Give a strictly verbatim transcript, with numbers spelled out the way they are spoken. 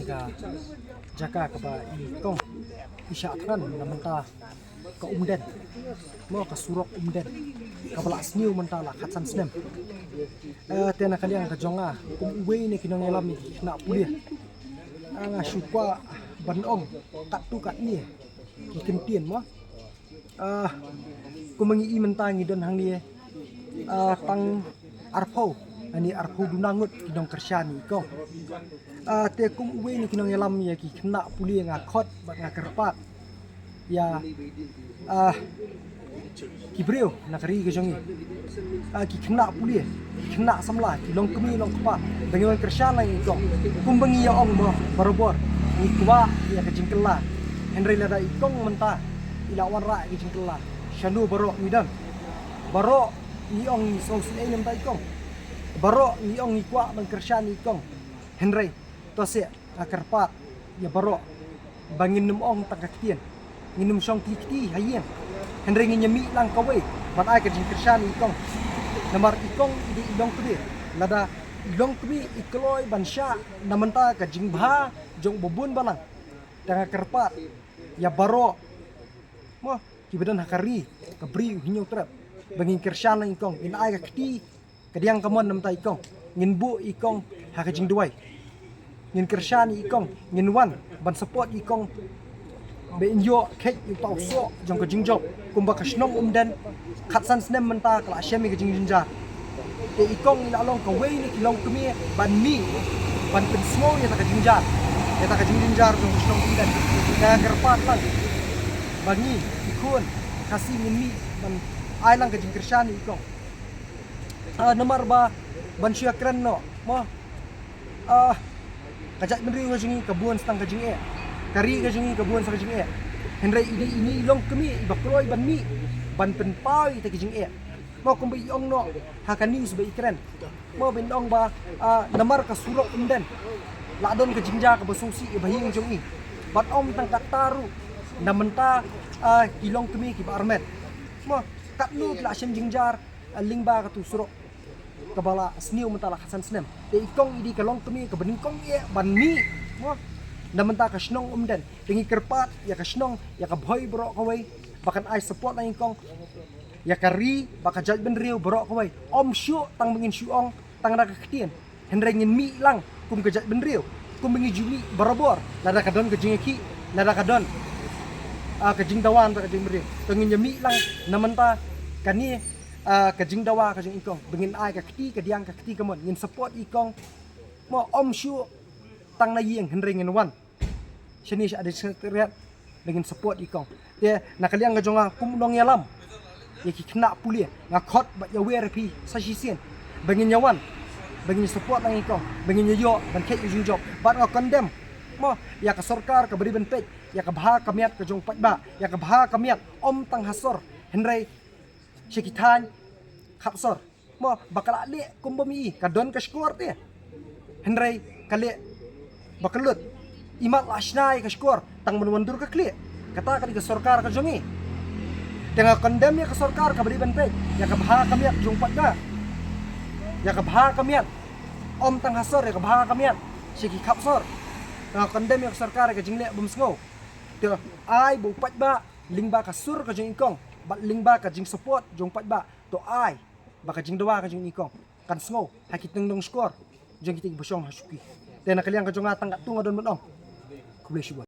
Ka jaka kaba i kong i shah thngan na mynta ka Umden, mo, ka surok Umden kaba la sniew mynta la khatsan snem. Eh, te na ka liang ka jong nga kum uwei na ki nongïalam ïa ki khynnah pule, ah, nga shu kwah ban ong katto katne ki kyntien, mo. Ah, kumba ngi i mynta ngi don hangne, ah, tang arphew, ani arphew duna ngut ki nongkyrshan ïa i kong. Ah, te kum uwei na ki nongïalam ïa ki khynnah pule nga khot bad nga kyrpad ïa, ah, ki briew na ka ri ka jong ngi. Ah, ki khynnah pule, ki khynnah samla, ki longkmie longkpa, ba ngin wan kyrshan lang ïa i kong. Kumba ngi ïa ong mo, barabor ngi kwah ïa ka jingkylla. Hynrei lada i kong mynta i la wanrah ïa ka jingkylla, shano baroh ngi don? Baroh ngi ong ngi sngewsih ei na bynta i kong. Baroh ngi ong ngi kwah ban kyrshan ïa i kong. Hynrei to seh, nga kyrpad ïa baroh ba ngin ym ong tang ka ktien, ngin ym shong kti kti ha ïing. Hynrei ngin ïa mih lang kawei ban ai ka jingkyrshan ïa i kong. Namar i kong i dei i longkmie. Lada i longkmie i kloi ban shah na bynta ka jingbha jong uba bun balang, te nga kyrpad ïa baroh, mo, kiba don ha ka ri, ka Bri U Hynñiewtrep, ba ngin kyrshan lang ïa i kong, ngin ai ka kti kadiang kamon na bynta i kong, ngin buh i kong ha ka jingduwai, ngin kyrshan ïa i kong, ngin wan ban support ïa i kong ba in ïoh kheit ïa uta u soh jong ka jingjop. Kumba ka shnong Umden khatsan snem mynta ka la shem ïa ka jingjynjar. Te i kong i la long kawei na ki longkmie ban mih ban pynsngew ïa kata ka jingjynjar, ïa kata ka jingjynjar jong ka shnong Umden. Te nga kyrpad lang ba ngi ki khun Khasi ngin mih ban ai lang ka jingkyrshan ïa i kong. Ah, namar ba ban shu ïakren noh, mo, ah, ka jaitbynriew ka jong ngi ka bun sa tang ka jingeh, ka ri ka jong ngi ka bun sa ka jingeh. Hynrei i dei ine i longkmie iba kloi ban mih ban pynpaw ïa kata ka jingeh. Mo, kumba i ong noh ha ka news ba i kren, mo, ba in ong ba, ah, namar ka surok Umden la don ka jingjia kaba sngewsih ïa ba ïing jong i. Bad ym tang katta ruh, na bynta, ah, ki longkmie kiba armet, mo, katno ki la shem jingjia, ah, lyngba katu surok kaba la sniew mynta la khatsan snem. Te i kong i dei ka longkmie kaba nyngkong eh ban mih, mo, na bynta ka shnong Umden. Te ngi kyrpad ïa ka shnong, ïa ka Bhoi baroh kawei, ba kan ai support lang ïa i kong, ïa ka ri bad ka jaitbynriew baroh kawei. Ym shuh tang ba ngin shu ong tang da ka ktien, hynrei ngin mih lang kum ka jaitbynriew, kumba ngi ju mih barabor, lada ka don ka jingïakhih, lada ka don, ah, ka jingdawa na ka jaitbynriew. To ngin ïa mih lang na bynta kane, ah, ka jingdawa ka jong i kong, ba ngin ai ka kti kadiang ka kti kamon, ngin support i kong, mo, ym shuh tang na ïing, hynrei ngin wan shane sha District Secretariat ba ngin support i kong. Te na ka liang ka jong nga kum u nongïalam ïa ki khynnah pule, nga khot bad ïawer ïa phi sa shisien ba ngin ïa wan, ba ngin support lang i kong, ba ngin ïa ïoh ban kheit ïa ka jingjop. Bad nga condemn, mo, ïa ka sorkar kaba dei ban peit ïa ka bha ka miat ka jong u paidbah, ïa ka bha ka miat ym tang ha sor, hynrei sha ki thaiñ khap sor, mo, ba ka la leh kumba mih, ka don ka shkor te, hynrei ka leh ba ka lut. Imat la shna ïa ka shkor tang ban wan dur ka khlieh. Kata ka dei ka sorkar ka jong ngi. Te nga condemn ïa ka sorkar kaba dei ban peit ïa ka bha ka miat jong u paidbah, ïa ka bha ka miat ym tang ha sor, ïa ka bha ka miat sha ki khap sor. Te nga condemn ïa ka sorkar ïa ka jingleh bymsngew. Te ai ba u paidbah lyngba ka sur ka jong i kong bad lyngba ka jingsupport jong u paidbah, to ai ba ka jingdawa ka jong i kong kan sngew ha ki tyngdong shkor jong kita kiba shong ha shuki. Te na ka liang ka jong nga tang katto nga don ban ong. Khublei shibun.